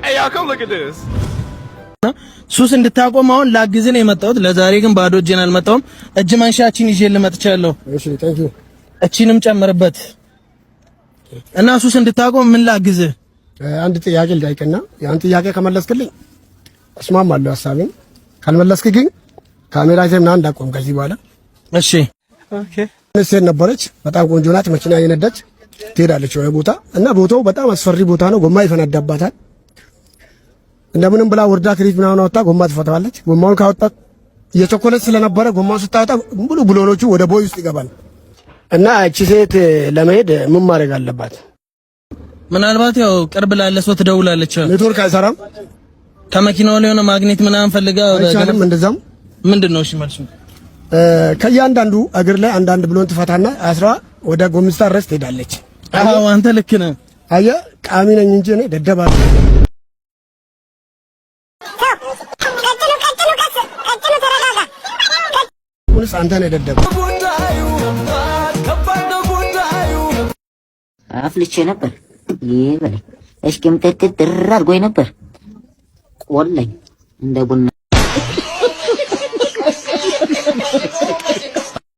Hey, y'all, come look at this. ሱስ እንድታቆም አሁን ላግዝህ ነው የመጣሁት። ለዛሬ ግን ባዶ እጄን አልመጣሁም። እጅ መንሻችን ይዤ ልመጥቻለሁ። እሺ፣ thank you። እቺንም ጨምርበት እና ሱስ እንድታቆም ምን ላግዝህ? አንድ ጥያቄ ልጠይቅና ያን ጥያቄ ከመለስክልኝ እስማማለሁ ሀሳቤን። ካልመለስክ ግን ካሜራ ይዘህ ምናምን እንዳቆም ከዚህ በኋላ። እሺ። Okay. ሴት ነበረች፣ በጣም ቆንጆ ናት። መኪና እየነዳች ትሄዳለች የሆነ ቦታ እና ቦታው በጣም አስፈሪ ቦታ ነው። ጎማ ይፈነዳባታል። እንደምንም ብላ ወርዳ ክሪት ምናምን አወጣ፣ ጎማ ትፈታዋለች። ጎማውን ካወጣት እየቸኮለች ስለነበረ ጎማውን ስታወጣ ሙሉ ብሎኖቹ ወደ ቦይ ውስጥ ይገባል። እና እቺ ሴት ለመሄድ ምን ማድረግ አለባት? ምናልባት ያው ቅርብ ላለ ሰው ትደውላለች። ኔትወርክ አይሰራም። ከመኪናው ላይ የሆነ ማግኔት ምናምን ፈልጋ አይቻልም። እንደዛም ምንድን ነው? እሺ መልሱ። ከእያንዳንዱ እግር ላይ አንዳንድ ብሎን ትፈታና አስራ ወደ ጎሚስታ ድረስ ትሄዳለች። አዎ፣ አንተ ልክ ነህ። አየህ፣ ቃሚ ነኝ እንጂ እኔ ደደብ አይደለሁም። ቀጭኑ ቀጭኑ ቀስ ቀጭኑ ተረጋጋ። ሁንስ አንተ ነህ ደደብ። አፍልቼ ነበር። ይበለኝ እሽቅምጥጥ ድር አድርጎኝ ነበር። ቆለኝ እንደ ቡና።